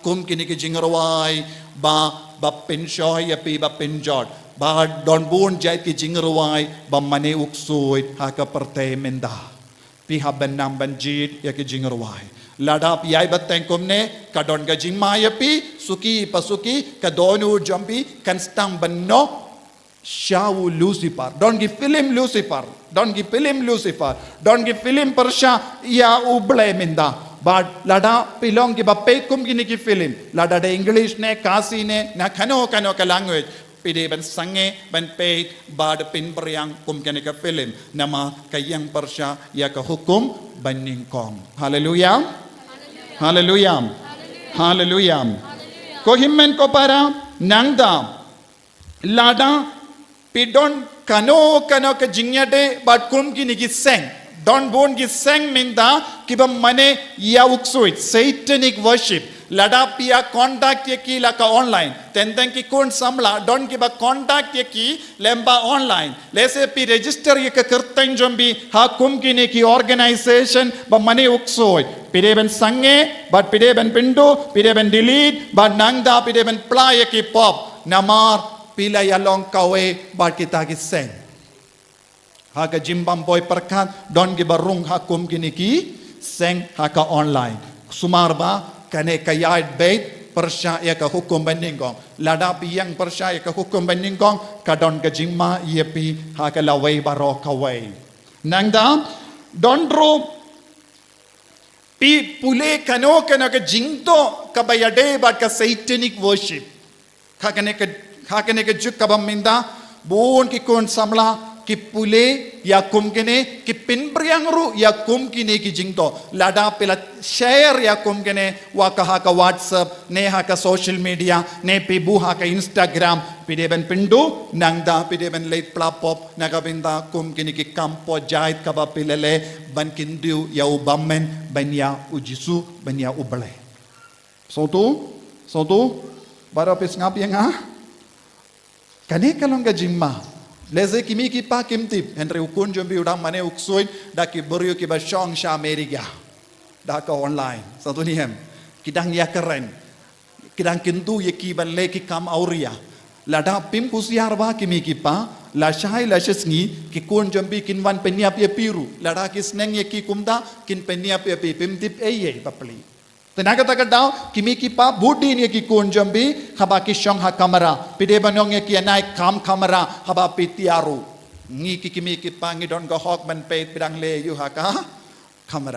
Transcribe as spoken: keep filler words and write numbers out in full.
Kum kine ki jingrwai ba, ba pynshoh ïa phi ba pynjot. Ba don bun jait ki jingrwai ba mane u ksuid ha ka pyrthei mynta. Phi hap ban nang ban jied ïa ki jingrwai. Lada phi ïai bteng kumne, ka don ka jingma ïa phi, suki pa suki, ka dohnud jong phi kan sdang ban noh sha u Lucifer. Don ki film Lucifer. Don ki film Lucifer. Don ki film pyrshah ïa U Blei mynta. Bad lada phi long kiba peit kum kine ki film, lada da English ne, Khasi ne, na kano kano ka language, phi dei ban sangeh ban peit bad pynpriang kum kane ka film. Namar ka ïeng pyrshah ïa ka hukum banyngkong. Haleluya. Haleluya. Haleluya. Ko hynmen ko para, nangta, lada phi don kano kano ka jingïadei bad kum kine ki seng. Don bun ki seng mynta kiba mane ïa u ksuid, satanic worship. Lada phi ïa contact ïa ki la ka online. Teng teng ki khun samla don kiba contact ïa ki lyngba online. Lehse phi register ïa ka kyrteng jong phi ha kum kine ki organization ba mane u ksuid. Phi dei ban sangeh, bad phi dei ban pynduh, phi dei ban delete, bad nangta phi dei ban pla ïa ki pop. Namar phi la ïa long kawei bad kita ki seng. Ha ka jingbam poi pyrkhat, don kiba rung ha kum kine ki seng ha ka online. Sumar ba kane ka ïaid beit pyrshah ïa ka hukum banyngkong. Lada phi ïeng pyrshah ïa ka hukum banyngkong, ka don ka jingma ïa phi ha ka lawei baroh kawei. Nangta, don ruh phi pule kano kano ka jingdoh kaba ïadei bad ka satanic worship. Ha kane ka, ha kane ka juk kaba mynta, bun ki khun samla ki pule ïa kum kine, ki pynpriang ruh ïa kum kine ki jingdoh. Lada phi la share ïa kum kine, wa ka ha ka WhatsApp, ne ha ka social media, ne phi buh ha ka Instagram, phi dei ban pynduh, nangta phi dei ban leit pla pop na ka bynta kum kine ki kam pop jait kaba phi la leh ban kyndiah ïa u bymman, ban ïa u Jisu, ban ïa U Blei. Sngewthuh? Sngewthuh? Baroh phi sngap ïa nga? Kane ka long ka jingma. Lehse ki mei ki pa kim tip, hynrei u khun jong phi u dang mane u ksuid da ki briew kiba shong sha America. Da ka online. Sngewthuh ne em? Ki dang ïakren. Ki dang kyntu ïa ki ban leh ki kam awria. Lada phim kusiar ba ki mei ki pa, lashai lashisngi, ki khun jong phi kin wan pynïap ïa phi ruh. Lada ki sneng ïa ki kumta, kin pynïap ïa phi, phim tip ei ei bapli. Te na kata ka daw, ki mei ki pa bud dien ïa ki khun jong phi, haba ki shong ha kamra. Phi dei ban ong ïa ki, ïa nai kam kamra, haba phi tiar ruh. Ngi ki, ki mei ki pa ngi don ka hok ban peit phi dang leh aïu ha ka kamra.